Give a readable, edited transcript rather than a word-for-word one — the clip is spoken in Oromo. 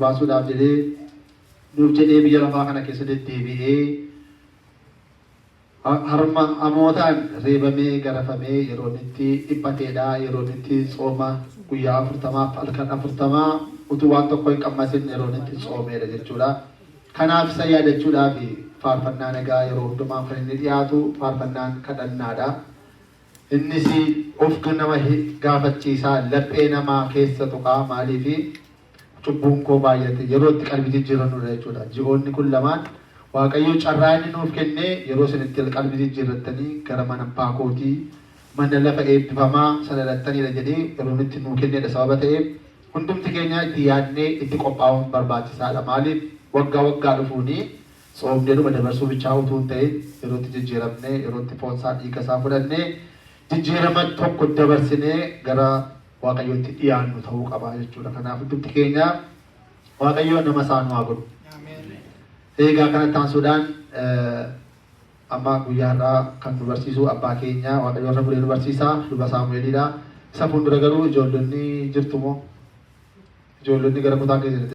Baasuudhaaf jedhee nuuf jedhee biyya lafaa kana keessa deddeebi'ee harma hamootaan reebamee garafamee yeroo inni itti dhiphateedha. Yeroo inni itti tsooma guyyaa 40f halkan 40 utuu waan tokko hin qammasin yeroo inni itti tsoomeedha jechuudha. Kanaaf isa yaadachuudhaaf faarfannaan egaa yeroo hundumaa kan inni dhiyaatu faarfannaan kadhannaadha. Innis of nama gaafachiisa, laphee namaa keessa tuqaa. Maaliifi cubbuun koo baay'ate yeroo itti qalbii jijjiirrannudha jechuudha. Ji'oonni kun lamaan Waaqayyo carraa inni nuuf kennee yeroo isin itti qalbii jijjiirrattanii gara mana abbaa kootii mana lafa eebbifamaa sana dhaqxanidha jedhee yeroo inni itti nuu kennedha sababa ta'eef hundumti keenya itti yaadnee itti qophaa'uun barbaachisaadha. Maaliif waggaa waggaa dhufuuni tsoomnee dhuma dabarsuu bichaa utuu hin ta'in yeroo itti jijjiiramnee yeroo itti foon isaa dhiiga isaa fudhannee jijjiirama tokko dabarsinee gara Waaqayyootti dhiyaannu ta'uu qaba jechuudha. Kanaaf hundumti keenya Waaqayyo nama isaa nu haa godhu. Eegaa kanatti aansuudhaan amma guyyaa har'aa kan nu barsiisu abbaa keenya Waaqayyo irra bulee nu barsiisa luba Saamu'eelidha. Isa fuuldura garuu ijoollonni jirtu moo? Ijoollonni gara kutaa keessatti.